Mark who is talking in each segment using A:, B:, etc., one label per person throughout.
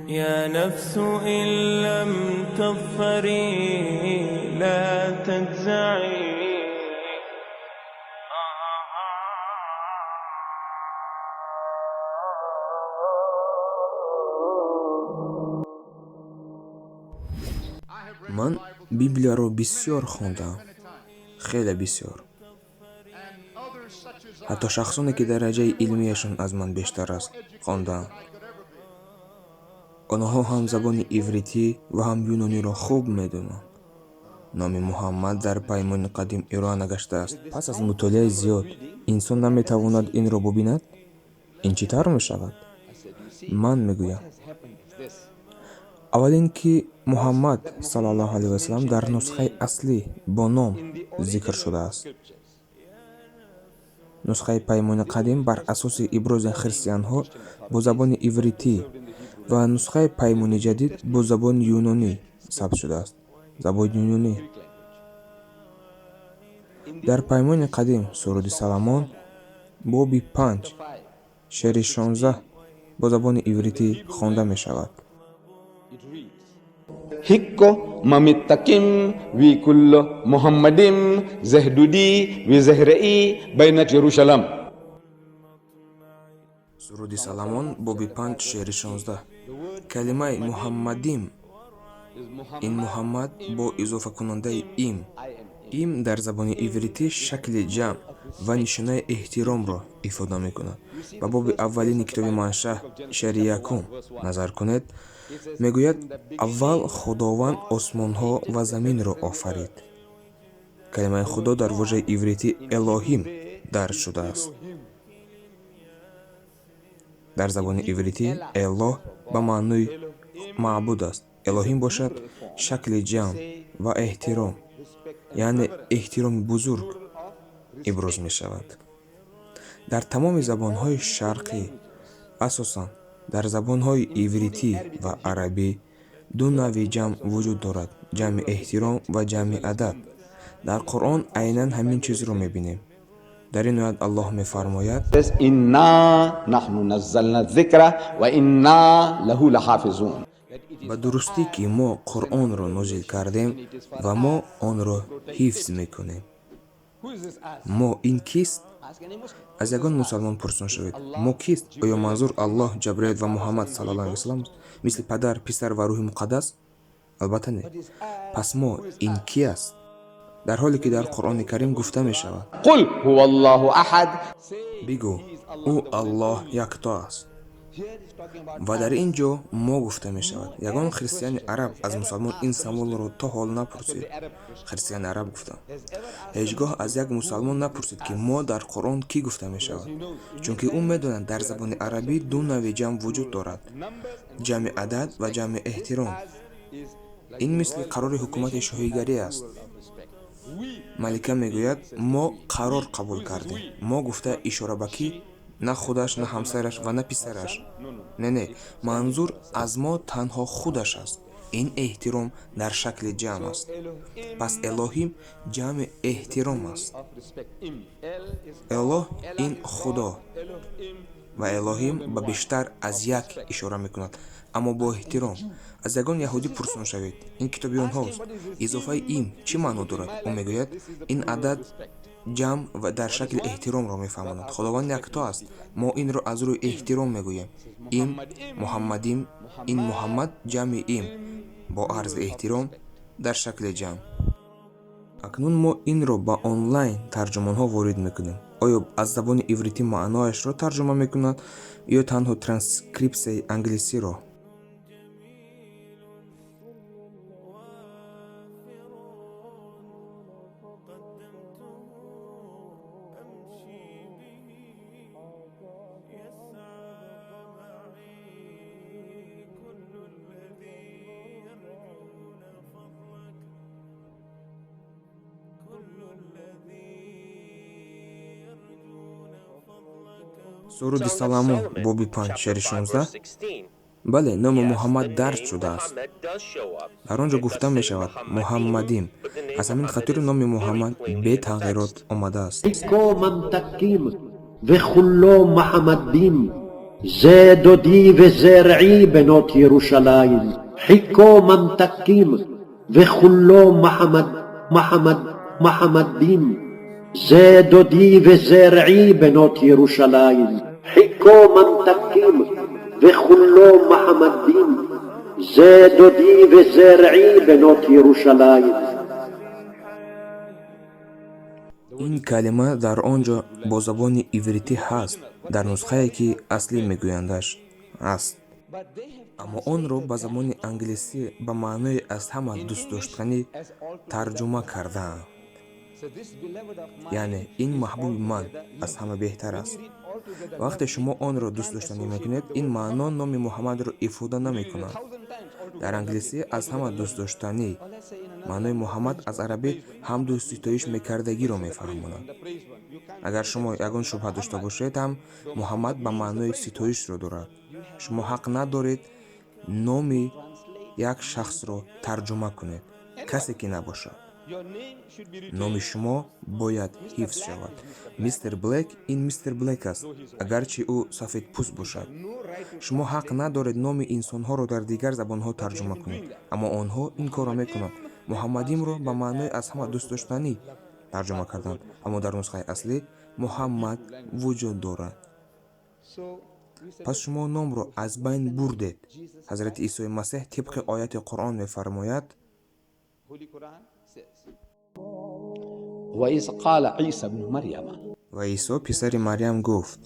A: يا نفس إن لم تظفري لا تجزعي.
B: Ман Библияро бисёр хондаам, хеле бисёр. Ҳатто шахсоне, ки дараҷаи илмияшон аз ман бештар аст, хондаанд. Онҳо ҳам забони ивритӣ ва ҳам юнониро хуб медонанд. Номи Муҳаммад дар Паймони Қадим ироа нагаштааст. Пас аз мутолиаи зиёд инсон наметавонад инро бубинад? Ин чӣ тавр мешавад? Ман мегӯям: аввал ин ки Муҳаммад саллаллоҳу алайҳи васаллам дар нусхаи аслӣ бо ном зикр шудааст. Нусхаи Паймони Қадим бар асоси ибрози христианҳо бо забони ивритӣ ва нусхаи Паймони Ҷадид бо забони юнонӣ сабт шудааст, забони юнонӣ. Дар Паймони Қадим, Суруди Саламон, боби 5, шеъри 16 бо забони ивритӣ хонда мешавад.
C: Hikko mamittakim wi kullo muhammadim zehdudi wi zehre'i baynat Jerusalem.
B: Суруди Саламон, боби 5, шеъри 16. Калимаи муҳаммадим ин Муҳаммад бо изофакунандаи им. Им дар забони ивритӣ шакли ҷамъ ва нишонаи эҳтиромро ифода мекунад. Ба боби аввалини китоби Маншаъ, шеъри якум назар кунед. Мегӯяд: аввал Худованд осмонҳо ва заминро офарид. Калимаи Худо дар вожаи ивритӣ Элоҳим дарҷ шудааст. Дар забони ивритӣ Элоҳ ба маънои маъбуд аст, Элоҳим бошад шакли ҷамъ ва эҳтиром, яъне эҳтироми бузург иброз мешавад. Дар тамоми забонҳои шарқӣ, асосан дар забонҳои ивритӣ ва арабӣ, ду навъи ҷамъ вуҷуд дорад: ҷамъи эҳтиром ва ҷамъи адад. Дар Қуръон айнан ҳамин чизро мебинем. Дар ин оят Аллоҳ мефармояд:
C: Inna nahnu nazzalna dhikra wa inna lahu lahafizun.
B: Ба дурустӣ, ки мо Қуръонро нозил кардем ва мо онро ҳифз мекунем. Мо ин кист? Аз ягон мусалмон пурсон шавед: мо кист? Оё манзур Аллоҳ, Ҷабраил ва Муҳаммад саллаллоҳу алайҳи васаллам, мисли падар, писар ва рӯҳи муқаддас? Албатта, не. Пас мо ин ки аст, дар ҳоле ки дар Қуръони Карим гуфта мешавад:
C: Qul huwallahu ahad.
B: Бигӯ: ӯ Аллоҳ якто аст. Ва дар ин ҷо мо гуфта мешавад. Ягон христиани араб аз мусалмон ин саволро то ҳол напурсид. Христиани араб гуфтам, ҳеҷ гоҳ аз як мусалмон напурсид, ки мо дар Қуръон кӣ гуфта мешавад, чунки ӯ медонад, дар забони арабӣ ду навъи ҷамъ вуҷуд дорад: ҷамъи адад ва ҷамъи эҳтиром. Ин мисли қарори ҳукумати шоҳигарӣ аст. Малика мегӯяд: мо қарор қабул кардем. Мо гуфта ишора ба кӣ? На худаш, на ҳамсараш ва на писараш. Не, не, манзур аз мо танҳо худаш аст. Ин эҳтиром дар шакли ҷамъ аст. Пас Элоҳим ҷамъи эҳтиром аст. Элоҳ ин Худо ва Элоҳим ба бештар аз як ишора мекунад, аммо бо эҳтиром. Аз ягон яҳудӣ пурсон шавед, ин китоби онҳост: изофаи им чӣ маъно дорад? Ӯ мегӯяд, ин адад ҷамъ ва дар шакли эҳтиромро мефаҳмонад. Худованд якто аст. Мо инро аз рӯи эҳтиром мегӯем. Им муҳаммадим ин Муҳаммад ҷамъи им бо арзи эҳтиром дар шакли ҷамъ. Акнун мо инро ба онлайн тарҷумонҳо ворид мекунем. Оё аз забони ивритӣ маънояшро тарҷума мекунад ё танҳо транскрипсияи англисиро? Суруди Саламон, боби 5, шеъри 16. Бале, номи Муҳаммад дарҷ шудааст. Дар он ҷо гуфта мешавад муҳаммадим. Аз ҳамин хотир номи Муҳаммад бетағйирот омадааст.
D: חלקו ממתקים וכולו מחמדים. זה דודי וזה רעי בנות ירושלים, חיכו ממתקים וכולו מחמד מחמד מחמדים. זה דודי וזה רעי בנות ירושלים, חיכו ממתקים וכולו מחמדים. זה דודי וזה רעי בנות ירושלים.
B: Ин калима дар он ҷо бо забони ивритӣ ҳаст, дар нусхае ки аслӣ мегӯяндаш аст, аммо онро ба забони англисӣ ба маънои аз ҳама дӯстдоштанӣ тарҷума кардаанд, яъне ин маҳбуби ман аз ҳама беҳтар аст. Вақте шумо онро дӯстдоштанӣ мекунед, ин маъно номи Муҳаммадро ифода намекунад. Дар англисӣ аз ҳама дӯстдоштанӣ маънои Муҳаммад аз арабӣ ҳамду ситоиш мекардагиро мефаҳмонад. Агар шумо ягон шубҳа дошта бошед ҳам, Муҳаммад ба маънои ситоишро дорад. Шумо ҳақ надоред номи як шахсро тарҷума кунед, касе ки набошад. Номи шумо бояд ҳифз шавад. Мистер Блек ин мистер Блек аст, агарчи ӯ сафедпӯст бошад. Шумо ҳақ надоред номи инсонҳоро дар дигар забонҳо тарҷума кунед, аммо онҳо ин корро мекунанд. Муҳаммадимро ба маънои аз ҳама дӯстдоштанӣ тарҷума карданд, аммо дар нусхаи аслӣ Муҳаммад вуҷуд дорад. Пас шумо номро аз байн бурдед. Ҳазрати Исои Масеҳ тибқи ояти Қуръон мефармояд:
C: وإذ قال عيسى ابن مريم
B: Ва Исо писари Марьям гуфт: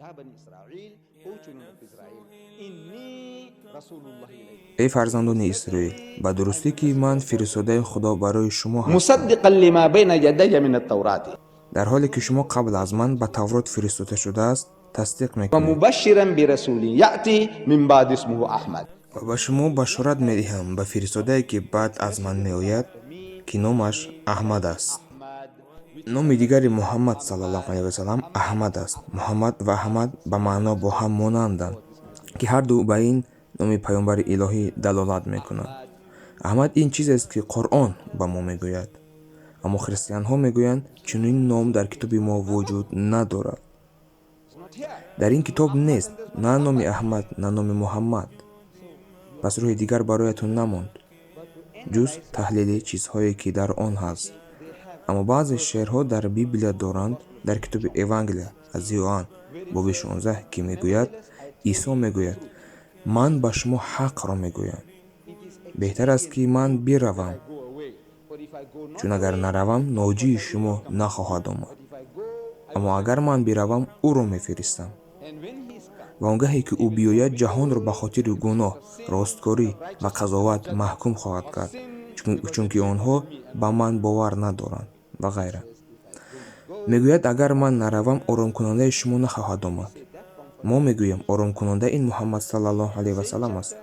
C: يا بني إسرائيل، O children of Israel، إني رسول الله إليكم
B: Эй фарзандони Исроил, ба дурустӣ ки ман фиристодаи Худо барои шумо ҳастам,
C: مصدقا لما بين يدي من التوراة
B: дар ҳоле ки шумо қабл аз ман ба Таврот фиристода шудааст тасдиқ мекунед
C: ومبشرا برسول يأتي من بعد اسمه أحمد.
B: Ва ба шумо башорат медиҳам ба фиристодае ки баъд аз ман меояд, ки номаш Аҳмад аст. Номи дигари Муҳаммад саллаллоҳу алайҳи васаллам Аҳмад аст. Муҳаммад ва Аҳмад ба маъно бо ҳам монанданд, ки ҳарду ба ин номи паёмбари илоҳӣ далолат мекунанд. Аҳмад ин чизест ки Қуръон ба мо мегӯяд, аммо христианҳо мегӯянд чунин ном дар китоби мо вуҷуд надорад. Дар ин китоб нест на номи Аҳмад, на номи Муҳаммад. Пас роҳи дигар бароятон намонд ҷуз таҳлили чизҳое ки дар он ҳаст. Аммо баъзе шеърҳо дар Библия доранд, дар китоби Евангелия аз Иоанн, боби 16, ки мегӯяд, Исо мегӯяд: ман ба шумо ҳақро мегӯям, беҳтар аст ки ман биравам, чун агар наравам, ноҷии шумо нахоҳад омад, аммо агар ман биравам, ӯро мефиристам, ва он гаҳе ки ӯ биёяд, ҷаҳонро ба хотири гуноҳ, росткорӣ ва қазоват маҳкум хоҳад кард, чунки онҳо ба ман бовар надоранд ва ғайра. Мегӯяд, агар ман наравам, оромкунандаи шумо нахоҳад омад. Мо мегӯем, оромкунанда ин Муҳаммад саллаллоҳу алайҳи васаллам аст.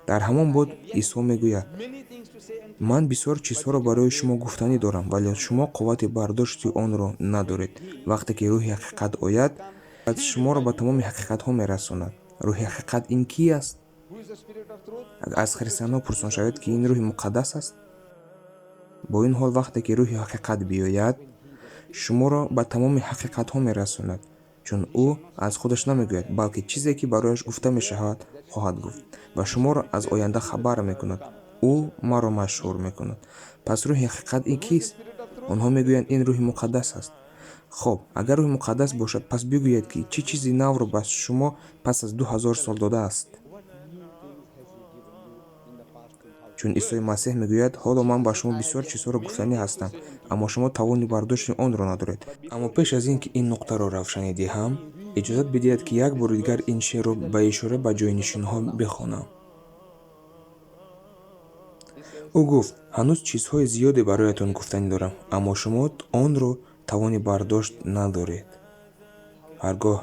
B: Дар ҳамон бод Исо мегӯяд: ман бисёр чизҳоро барои шумо гуфтанӣ дорам, вале шумо қуввати бардошти онро надоред. Вақте ки рӯҳи ҳақиқат ояд, шуморо ба тамоми ҳақиқатҳо мерасонад. Рӯҳи ҳақиқат ин ки аст? Аз христианҳо пурсон шавед, ки ин рӯҳи муқаддас аст. Бо ин ҳол, вақте ки рӯҳи ҳақиқат биёяд, шуморо ба тамоми ҳақиқатҳо мерасонад, чун ӯ аз худаш намегӯяд, балки чизе ки барояш гуфта мешавад хоҳад гуфт ва шуморо аз оянда хабар мекунад. Ӯ маро машҳур мекунад. Пас рӯҳи ҳақиқат ин кист? Онҳо мегӯянд, ин рӯҳи муқаддас аст. Хоб, агар рӯҳи муқаддас бошад, пас бигӯед, ки чӣ чизи навро ба шумо пас аз 2000 сол додааст? Чун Исои Масеҳ мегӯяд: ҳоло ман ба шумо бисёр чизҳоро гуфтанӣ ҳастам, аммо шумо тавони бардошти онро надоред. Аммо пеш аз ин ки ин нуқтаро равшанӣ диҳам, иҷозат бидиҳед, ки як бори дигар ин шеърро ба ишора ба ҷойнишинҳо бихонам. Ӯ гуфт: ҳанӯз чизҳои зиёде бароятон гуфтанӣ дорам, аммо шумо онро тавони бардошт надоред. Ҳар гоҳ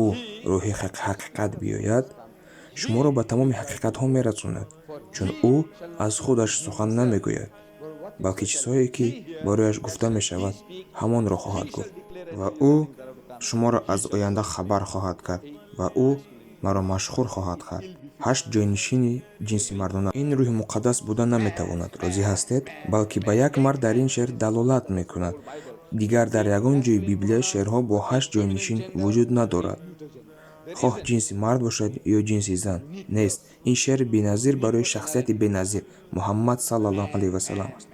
B: ӯ рӯҳи ҳақиқат биёяд, шуморо ба тамоми ҳақиқатҳо мерасонад, чун ӯ аз худаш сухан намегӯяд, балки чизҳое ки барояш гуфта мешавад, ҳамонро хоҳад гуфт, ва ӯ шуморо аз оянда хабар хоҳад кард ва ӯ маро машҳур хоҳад кард. 8 ҷойнишини ҷинси мардона. Ин рӯҳи муқаддас буда наметавонад, розӣ ҳастед, балки ба як мард дар ин шеър далолат мекунад. Дигар дар ягон ҷои Библия шерҳо бо ҳашт ҷойнишин вуҷуд надорад. Хоҳ ҷинси мард бошад ё ҷинси зан. Нест. Ин шеъри беназир барои шахсияти беназир Муҳаммад саллаллоҳу алайҳи васаллам аст.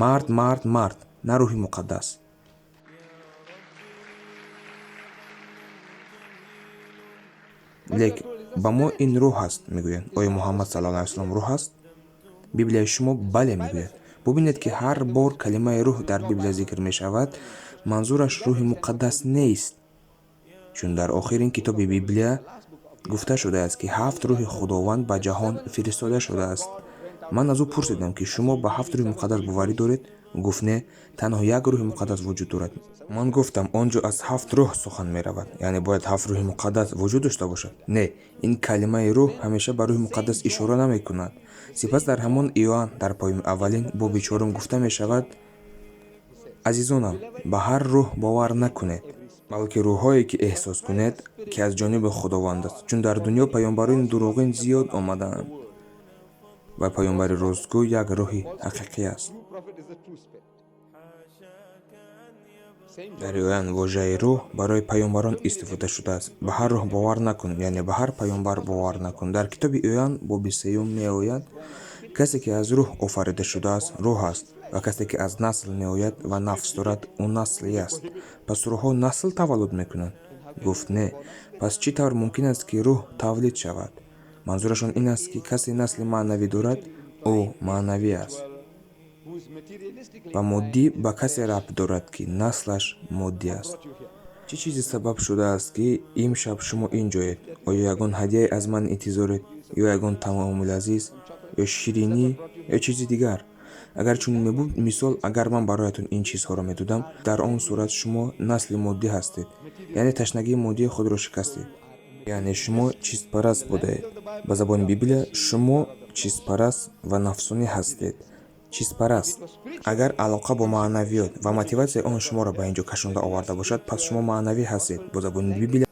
B: Мард, мард, мард, на рӯҳи муқаддас. Лек ба мо ин рӯҳ аст, мегӯянд. Оё Муҳаммад саллаллоҳу алайҳи васаллам рӯҳ аст? Библияи шумо бале мегӯяд. Бубинед, ки ҳар бор калимаи рӯҳ дар Библия зикр мешавад, манзураш рӯҳи муқаддас нест. Чун дар охирин китоби Библия гуфта шудааст, ки ҳафт рӯҳи Худованд ба ҷаҳон фиристода шудааст. Ман аз ӯ пурсидам, ки шумо ба ҳафт рӯҳи муқаддас боварӣ доред? Гуфт, не, танҳо як рӯҳи муқаддас вуҷуд дорад. Ман гуфтам, он ҷо аз ҳафт рӯҳ сухан меравад, яъне бояд ҳафт рӯҳи муқаддас вуҷуд дошта бошад. Не, ин калимаи рӯҳ ҳамеша ба рӯҳи муқаддас ишора намекунад. Сипас дар ҳамон Иоанн дар поёни аввалин боби чорум гуфта мешавад: азизонам, ба ҳар рӯҳ бовар накунед, балки рӯҳҳое ки эҳсос кунед, ки аз ҷониби Худованд аст, чун дар дунё паёмбарони дурӯғин зиёд омадаанд ва паёмбари ростгӯ як рӯҳи ҳақиқӣ аст. Дар Иоанн вожаи рӯҳ барои паёмбарон истифода шудааст. Ба ҳар рӯҳ бовар накун, яъне ба ҳар паёмбар бовар накун. Дар китоби Иоанн боби сеюм меояд: касе ки аз рӯҳ офарида шудааст, рӯҳ аст, ва касе ки аз насл меояд ва нафс дорад, ӯ наслӣ аст. Пас рӯҳҳо насл таваллуд мекунанд? Гуфт, не. Пас чӣ тавр мумкин аст, ки рӯҳ тавлид шавад? Манзурашон ин аст, ки касе насли маънавӣ дорад, ӯ маънавӣ аст. Ва моддӣ ба касе рабт дорад, ки наслаш моддӣ аст. Чӣ чизе сабаб шудааст, ки имшаб шумо ин ҷоед? Оё ягон ҳадияе аз ман интизоред, ё ягон таоми лазиз, ё ширинӣ, ё чизи дигар? Агар чунин мебуд, мисол, агар ман бароятон ин чизҳоро медодам, дар он сурат шумо насли моддӣ ҳастед, яъне ташнагии моддии худро шикастед. Яъне шумо чизпараст будаед. Ба забони Библия шумо чизпараст ва нафсонӣ ҳастед. Чизпараст. Агар алоқа бо маънавиёт ва мотиватсияи он шуморо ба ин ҷо кашонда оварда бошад, пас шумо маънавӣ ҳастед. Бо забони Библия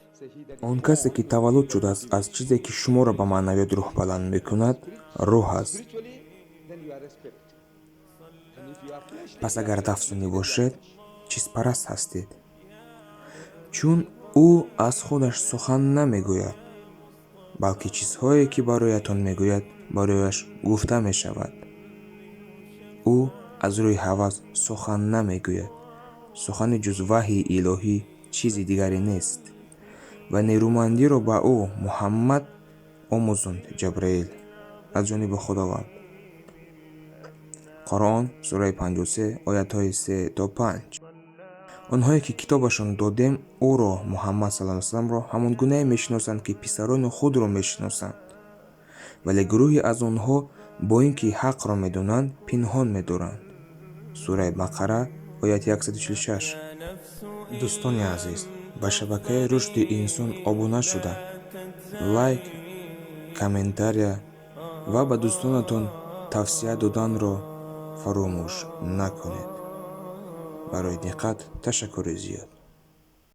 B: он касе ки таваллуд шудааст аз чизе ки шуморо ба маънавиёт рӯҳбаланд мекунад, рӯҳ аст. Пас агар нафсонӣ бошед, чизпараст ҳастед. Чун ӯ аз худаш сухан намегӯяд, балки чизҳое ки бароятон мегӯяд, барояш гуфта мешавад. Ӯ аз рӯи ҳавас сухан намегӯяд. Сухани ҷуз ваҳйи илоҳӣ чизи дигаре нест. Ва нерӯмандиро ба ӯ Муҳаммад омӯзонд Ҷабраил аз ҷониби Худованд. Қуръон сураи 53 оятҳои 3 то 5. Онҳое ки китобашон додем, ӯро Муҳаммад саллаллоҳу алайҳи васалламро ҳамон гунае мешиносанд, ки писарони худро мешиносанд. Вале гурӯҳе аз онҳо бо ин ки ҳақро медонанд, пинҳон медоранд. Сураи Бақара ояти 146. Дӯстони азиз, ба шабакаи Рушди инсон обуна шуда, лайк, комментария ва ба дӯстонатон тавсия доданро фаромӯш накунед. Барои диққат ташаккури зиёд.